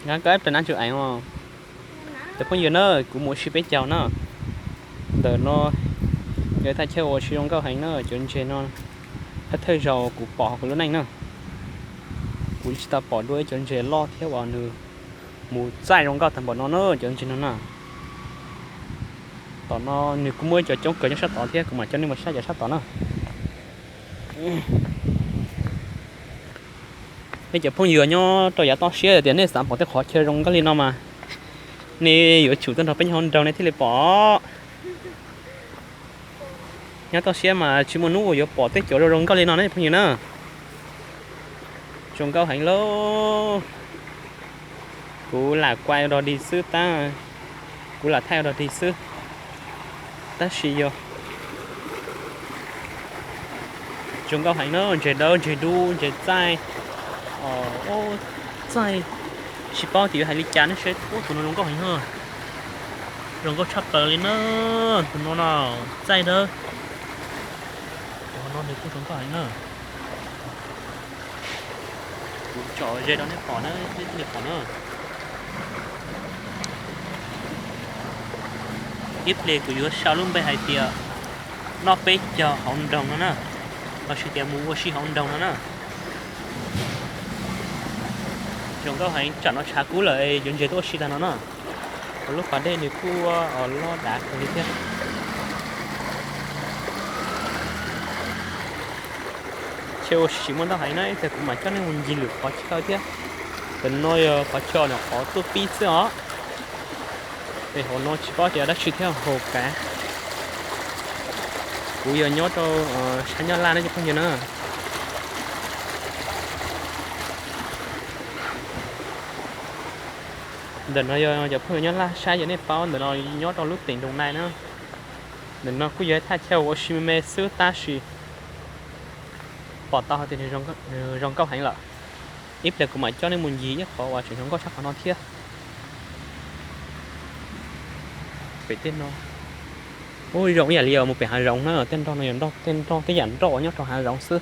Nqa koj ib pliag na tsum eev os. Cov phooj ywg na, kuv mus ua si peb caug na. Ntawm no yog thaj chaw ua si zoo nkauj heev na, cov ntses no thawj thawj zaus kuv pom hauv kuv lub neej na. Kuv tsis tau pom dua ib cov ntses loj thiab uas nws mus txaij zoo nkauj tag npaum no na, cov ntses no na. Tom no nws kuj muaj ib cov coob kawg nyob sab tod thiab, kuv mam coj nej mus saib cov sab tod na. Nej cov phooj ywg nyob rau yav toj siab tias nej xav pom tej qhov chaw zoo nkauj li no mas nej yuav tsum tuaj nrog peb nyob hauv nroog nej thiaj li pom. Nyob toj siab mas tsis muaj hnub uas yuav pom tej cov zoo zoo nkauj li no na phooj ywg na. Zoo nkauj heev lauj. Kuv lam kuaj ua dog dig xwb tab, kuv lam thaij ua dog dig xwb, tab sis yog zoo nkauj heev na, ntses dawb ntses dub ntses txaij, txaij, tsis paub tias yuav hais li cas ne, seb tus no zoo nkauj heev na. Zoo nkauj tshaj plaws li na, tus no no, txaij dawb. Tus no nws kuj zoo nkauj heev na. Kuv tsom ze rau nej pom na, nej thiaj li pom na. Ib pliag kuv yuav sau lub npe hais tias noj peb caug hauv nroog no na, lossis tias mus ua si hauv nroog no na. Zoo nkauj heev, tsam no tshav kub lawm, yuav ntses tuaj ua si tag no na. Kuv lub pas dej nws kuj loj dav kawg li thiab. Chaw ua si tsis muaj ntau heev na, ib pliag kuv mam coj nej mus ncig lwm qhov chaw thiab. Ntawm no yog qhov chaw nyuam qhuav tuaj pib xwb os. Es hauv no tsis paub tias dab tsi thiab, haus kav. Kuv yog nyob rau sab Nyab Laj na cov phooj ywg na. Ntawm no yog cov phooj ywg Nyab Laj saib, yog nej paub ntawm no nyob rau lub tỉnh Đồng Nai na. Ntawm no kuj yog thaj chaw ua si me me xwb tab sis pom tau hais tias nws zoo nkauj heev lawm. Ib pliag kuv mam coj nej mus ncig ib qhov uas tseem zoo nkauj tshaj qhov no thiab. Pem tej no, ub, zoo ib yam li mus pem hav zoov na, tej nroj no yog tej nroj, tej yam nroj uas nyob rau hav zoov xwb.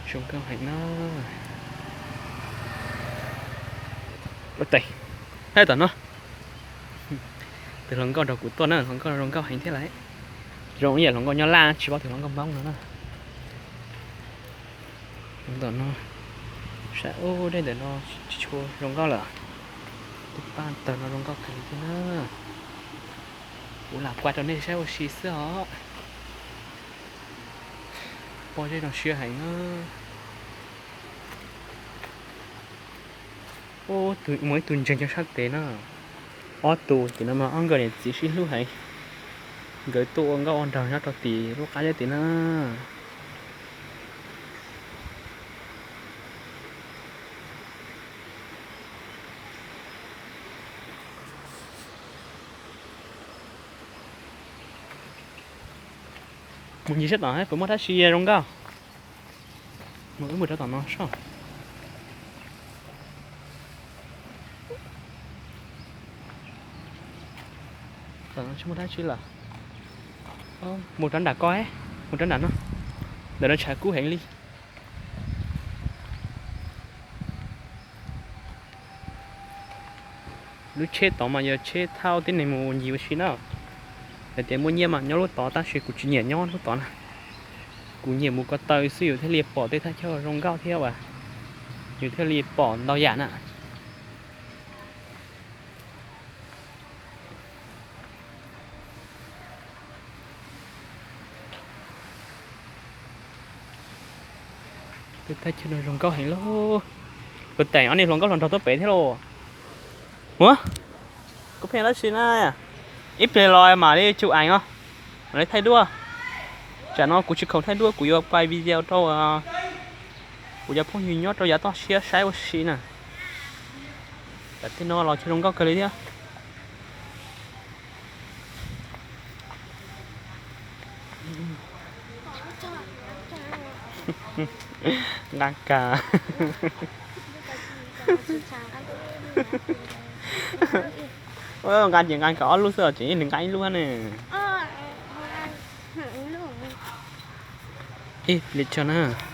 Zoo nkauj heev na. Ua tes, hais tom no, tus hluas nkauj nrog kuv tuaj na, hluas nkauj zoo nkauj heev thiab lauj. Zoo ib yam hluas nkauj Nyab Laj, tsis paub tus hluas nkauj Hmoob no na. Tom no, saib ub, dej ntawm no tsis tshua zoo nkauj lawm. Tej paj tawg no zoo nkauj kawg li thiab na. Kuv lam kuaj rau nej saib ua si xwb os. Pob zeb no siab heev na. Ub, muaj ib tug ntseeg cov sab tes na. Ob tug tim no mas ob nkawd niam txiv sib hlub heev. Nkawd tuaj ua nkauj ua nraug nyob rau tim lub qab zeb tim na. Mus ncig sab tom puas muaj dab tsi zoo nkauj. Mus wb mus rau tom no soj. Tom no tsis muaj dab tsi lawm. Mus rau nram ko, mus rau nram no. Ntawm no tshav kub heev li. Lub tsheb tod mas yog tsheb thauj tib neeg mus ncig ua si na. Hais tias muaj nyiaj mas nyob lub tod tab sis kuv tsis nyiam nyob lub tod na. Kuv nyiam mus ko taw xwb yus thiaj li pom tej thaj chaw zoo nkauj thiab as, yus thiaj li pom ntau yam na. Tej thaj chaw no zoo nkauj heev lauj. Kuv teem ob niag hluas nkauj hluas nraug tuaj pem thiab lauj. Ua, kuv pheej dab tsi na, ib pliag los mam li chụp ảnh os, mam li thaij duab. Tsam no kuv tsis khoom thaij duab, kuv yuav quay video rau kuv cov phooj ywg nyob rau yav toj siab saib ua si na. Tam tej no los chaw zoo nkauj kawg li thiab. Nqa kas. Nqa ces nqa kom ob lub xwb, tseem nqa ib lub ne. Ib pliag tso na.